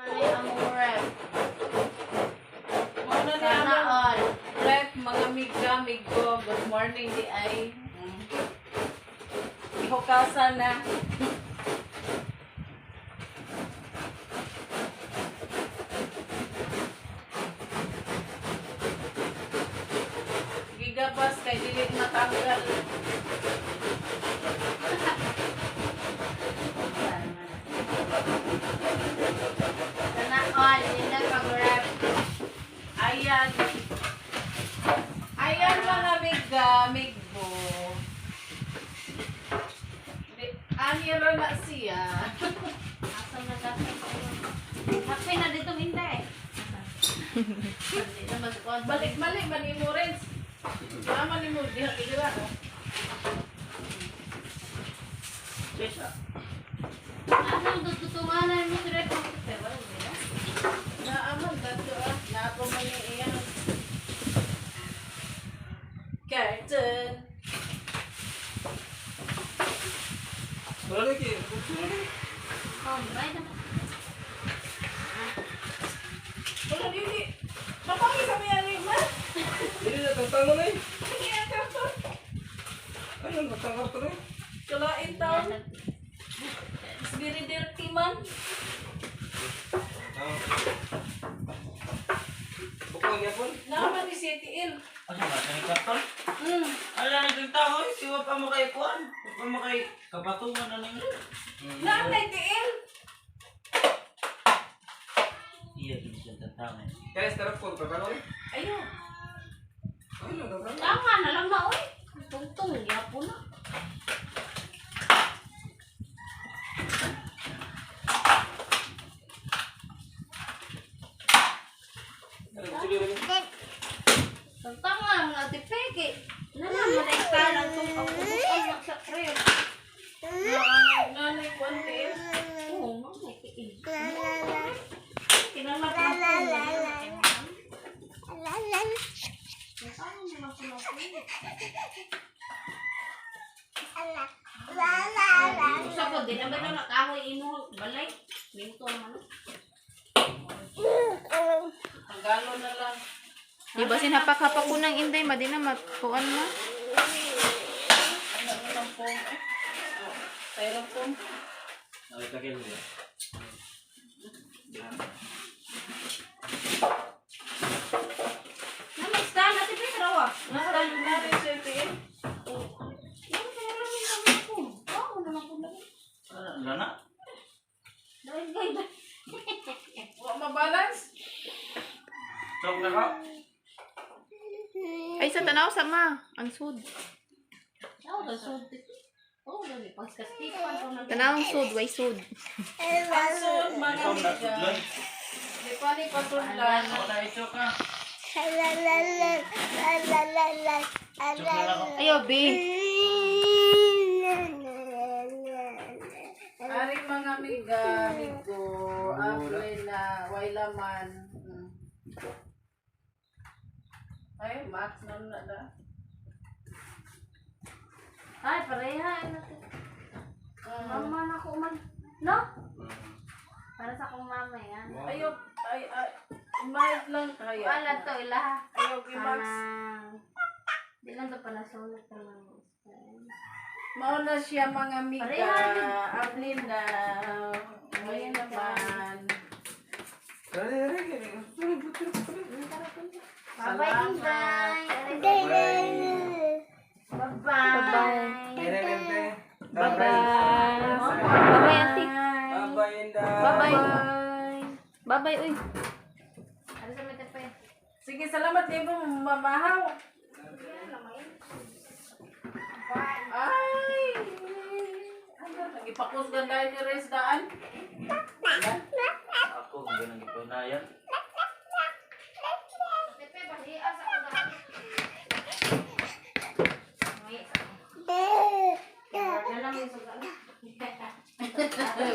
Ano yung among ref? Mao na ni Sana among all. ref, mga miga, migo. Good morning di ay. Ihukasan na. Gigabas kay dili matanggal. Sana all. Hindi pag-ref. Ayan. Ayan, mga miga, migo. Di, ani ra na siya. Asa na dapat ko? Happy na dito hindi. Hindi na magkuhan. Balik mali man imo, Renz. Tama ni mo diha kay dira. Oh. Asa ang tutunganan mo sa ref? Pero, hindi na. Naaman dadto ah. Naako man ni iya. Curtain. Wala lagi. Wala lagi. Oh, bye na. Wala dili. Napangi sa may ani ma. Dili na tangtangon eh. Sige ang karton. Ayun, tangtang karton eh. Kalain taon. It's very dirty man. Ah. Bukang yapon. Naaman ni CTL. Ano ba? Sa karton? Ala, naging tao eh. Siwa pa mo kay Kuan. Wa pa mo kay kapatungan na ninyo. Naan na TL. Iya, gini siyang tantangan. Kaya styrofoam tangtangon. Ayo. Ayun, tangtangon. Tama na lang na, oy. Tungtong, yapo na. Sige lagi. Tama nga, ate Peke. Naman, manay ang tungtong. Ubus ang sa ref. Nanay kuan TL. Oo, nga, may tiil. Kinalap na po. Usa ko din, abay na nakahoy imo balay. Minto naman. Tanggalo na lang. Di ba sinapak-hapak ko ng Inday, madi na matuan na. Ano na lang po? Eh. Oh, styrofoam. Okay, takil mo. Na may stand ate Pedro ah. Naan na rin siya TL. Yung kaya lang yung kami ko. Oo, naman ko lang. Ano na? Dahil gay ba? Wa mabalance. Chok na ka? Ay, sa tanaw sa ma. Ang sud. Oo, da sud. Oo, da may pagkastipan ko na. Tanaw ang sud, way sud. Pasun mga Ikaw na miga. sudlan. Di pa ni pasundan. Ako na i-chok ka. Chok na lang ako. Ayo, B. Aring mga miga, migo, apple na, way laman. Ay, max na na na. Ay, pareha na. Mama na ko man. No? Para sa akong mama yan. Ayo, ay, ay, mild lang kaya. Wala to ilaha. Ayaw, i-max. Kanang di lang to panasulot ka lang. Mao na siya, mga miga, Pareha. apple na, way laman. Dali lagi. Bye-bye, Inday. Bye. Bye-bye. Bye. Bye-bye. Bye-bye, auntie. Bye-bye, Inday. Bye-bye. Bye-bye, uy. Ano sa may tepe? Sige, salamat din po, mamahaw. Ay! Ano, nagipakos ganda ni Rez daan. Ako, kung ganun ito na yan. Tepe, bahiya sa kada. Wala lang yung suga.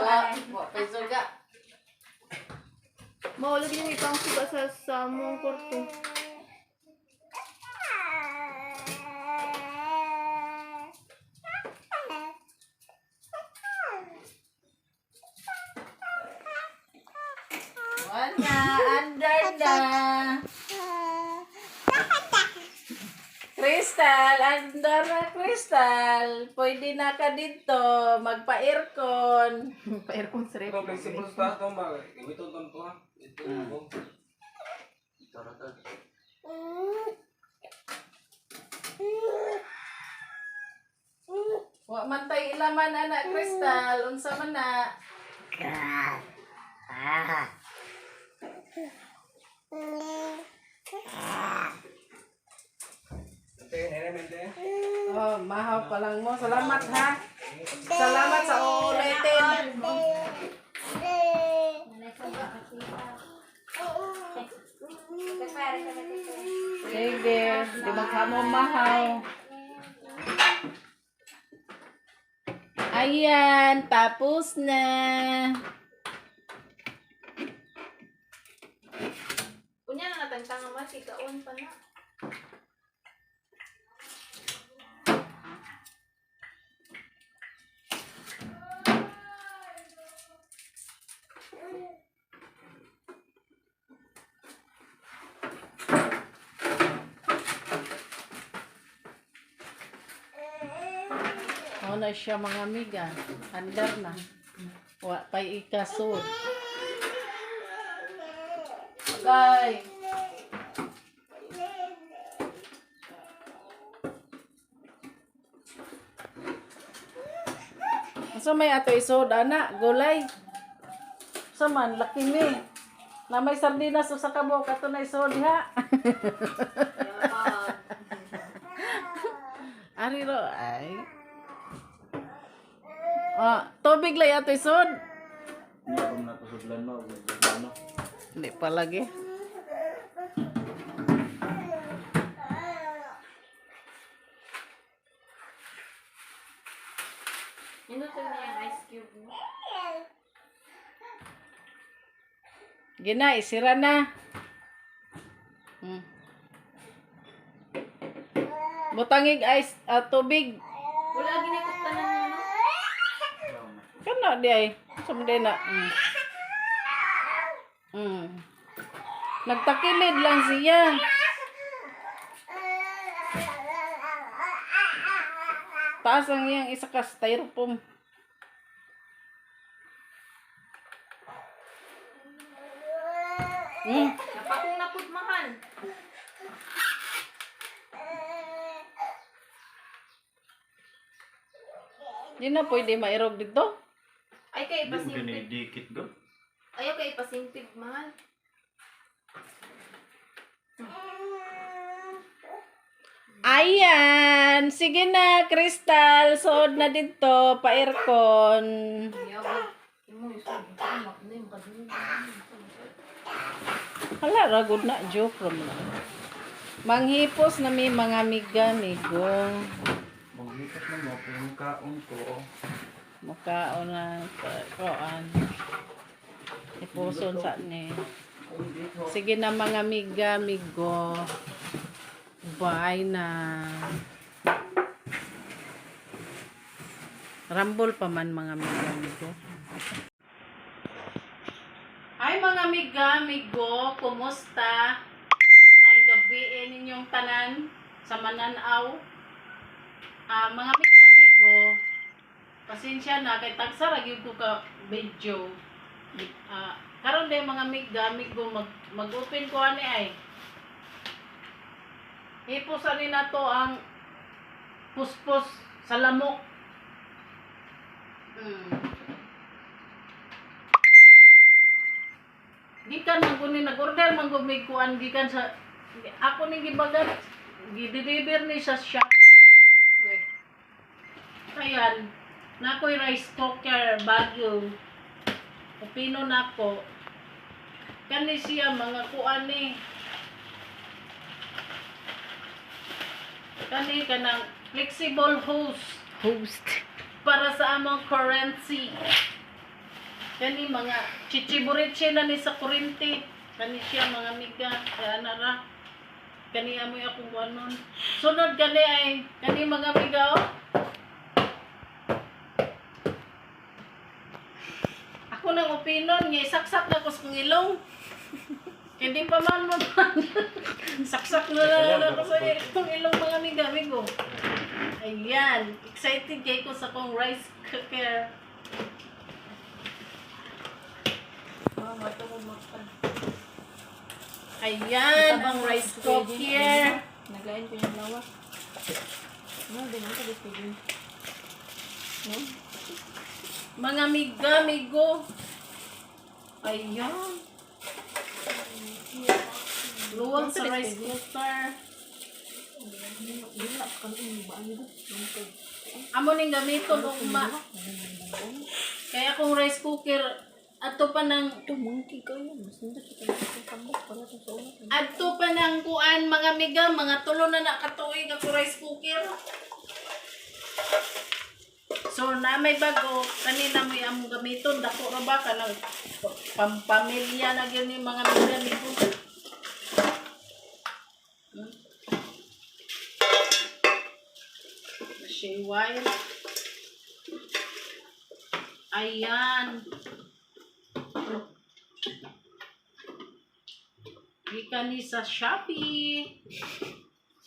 Wa, wa pa'y suga. Mawala din yung ipang suga sa mong kwarto. Ana, andar na. Crystal, andar na Crystal. Pwede na ka dito, magpa-aircon. Pa-aircon sa rep. Ito, flexible sa taas ito, ma. Gamiton to ha. Ito, ito. Tara, tara. Wa man tay ilaman ana Crystal, unsa man na? Ate, nene, mente. Oh, mahaw pa lang mo. Salamat ha. Salamat sa uulitin. Sige, di ba ka mo mahaw? Ayan, tapos na. Unya na natangtang man, ikaon pa na. Ano na siya mga amiga. Andar na. Wa pa'y ikasod. Agay. Asa may ato isod ana, gulay. Sa man laki ni. Na may sardinas usa ka buok ato na isod ha. Ari ro ay. Ah, tubig lay ato isod. Hindi ako natusudlan mo. Ano? Hindi pa lagi. Inuto niya yung ice cube mo. Gina, isira na. Butangig ice, ah, tubig. Wala ginikutan na no? Kana di ay. Sumde na. Nagtakilid lang siya. Taas ang iyang isa ka styrofoam. Napakong napud mahal. Di na pwede mairog dito. Ay kay Hindi mo ipasimpig. dinidikit go. Ayaw kay ipasimpig mahal. Ayan! Sige na, Crystal. Suod na dito. Pa-aircon. Hala, ragod na. Joke ram na. Manghipos na may mga miga-migo. Maglipas na mo, pero yung kaon ko. Mukhaon na. Koan. Ipuson sa ni. Sige na mga miga-migo. Bye na. Rambol pa man mga miga-migo. Hi mga miga-migo, kumusta? Ngayong gabi eh, ninyong tanan sa mananaw. Ah, mga miga-migo, pasensya na kay tagsa ra gyud ko ka video. Ah, karon day mga miga-migo mag-open ko ani ay. Ipusan ni nato ang puspos sa lamok. Gikan man ko ni nag-order man ko may kuan gikan sa ako ning gibagat gi-deliver ni sa Shopee. Ayan, nakoy rice cooker bago. Opino nako. Kani siya mga kuan ni. Kani kanang flexible hose Host. para sa among currency. Kani mga chichiburiche na ni sa kurente. Kani siya mga miga. Kaya na ra. Kani amoy akong kuanon. Sunod kani ay kani mga miga oh. Ako nang opinon nga isaksak na ko sa kong ilong. Hindi pa man mo. Saksak na lang ako sa itong ilong, mga amiga, amigo. Ayan. Excited kay ko sa kong rice cooker. Ayan, ang rice cooker. Naglain ko yung lawas. No, di man ka pwede. No? Mga amiga, amigo. Ayan. Luwag sa rice cooker. Amo ning gamiton ugma. Kaya kung rice cooker ato pa ng Ito, monkey kayo. Mas nindot siya kang tambok para sa una. adto pa ng kuan, mga amiga, mga tulo na na katuig ako rice cooker. So na may bago kanina mo among gamiton, dako ra ba kanang pampamilya na gyud ni, mga amiga nito. Shiway. Ayan. Gikan ni sa Shopee.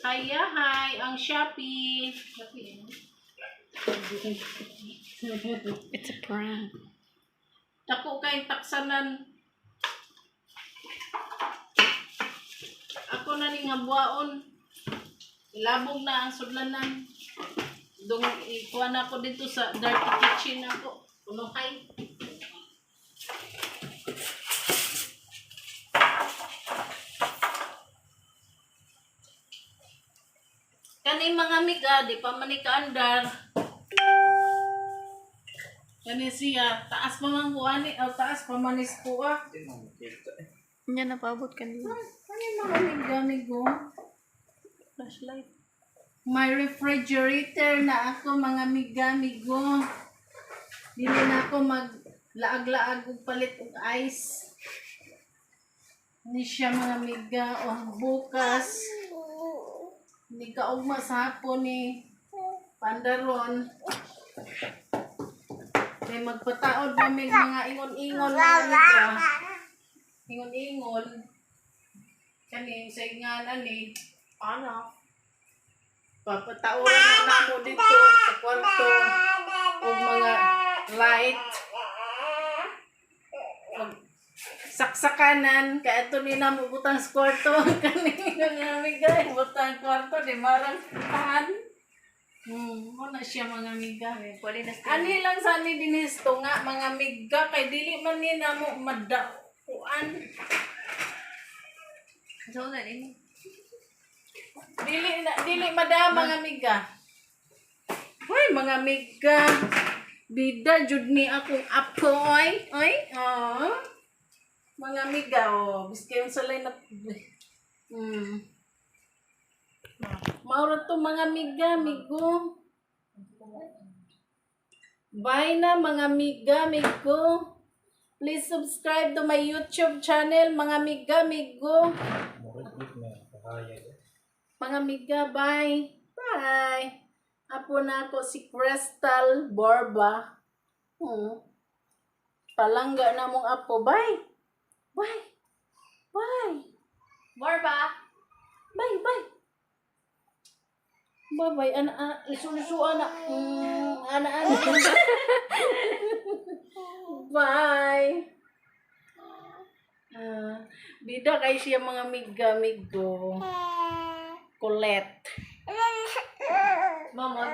Hayahay ang Shopee. It's a prank. Dako kay taksanan. Ako na ning habuaon. Ilabog na ang sudlanan. Dong ikuha na ako dito sa dirty kitchen ako. Unuhay. Kani, mga amiga, di pa man ni kaandar. Kani siya, taas pa man kuha ni, o taas pa man is kuha. Hindi mo makita eh. Nya napaabot kanina. Kani, mga amiga, amigo. Flashlight. May refrigerator na ako, mga amiga, amigo. Dili na ako mag laag-laag og palit og ice. Ni siya, mga amiga, o bukas. Ni kaugma sa hapon ni Pandaron. May magpataod na may mga ingon-ingon, mga amiga. Ingon-ingon. Kani sa ingan ani. Ano? Papataoran na namo dito sa kwarto og mga light. Og saksakanan kay ato ni namo butang sa kwarto kani, mga amiga, butang kwarto di marang tahan. Mo na siya, mga amiga. Wala na. Ani lang sa ni dinisto nga, mga amiga, kay dili man ni namo madauan. So, na ini. Dili na dili madam, mga amiga. Hoy, mga amiga. Bida jud ni akong apo oy. Oy, oh. Mga amiga oh, biski yung salay na. Maura to, mga amiga, amigo. Bye na, mga amiga, amigo. Please subscribe to my YouTube channel, mga amiga, amigo. Murag ulit na pahayag. Mga amiga, bye. Bye. Apo na ako si Crystal Borba. Palangga na mong apo. Bye. Bye. Bye. Borba! Bye, bye. Bye-bye. Ana, ana, isulisu, ana. Ana, ana. Bye. Ah, bida kay siya, mga amiga, amigo. Colette. Mama,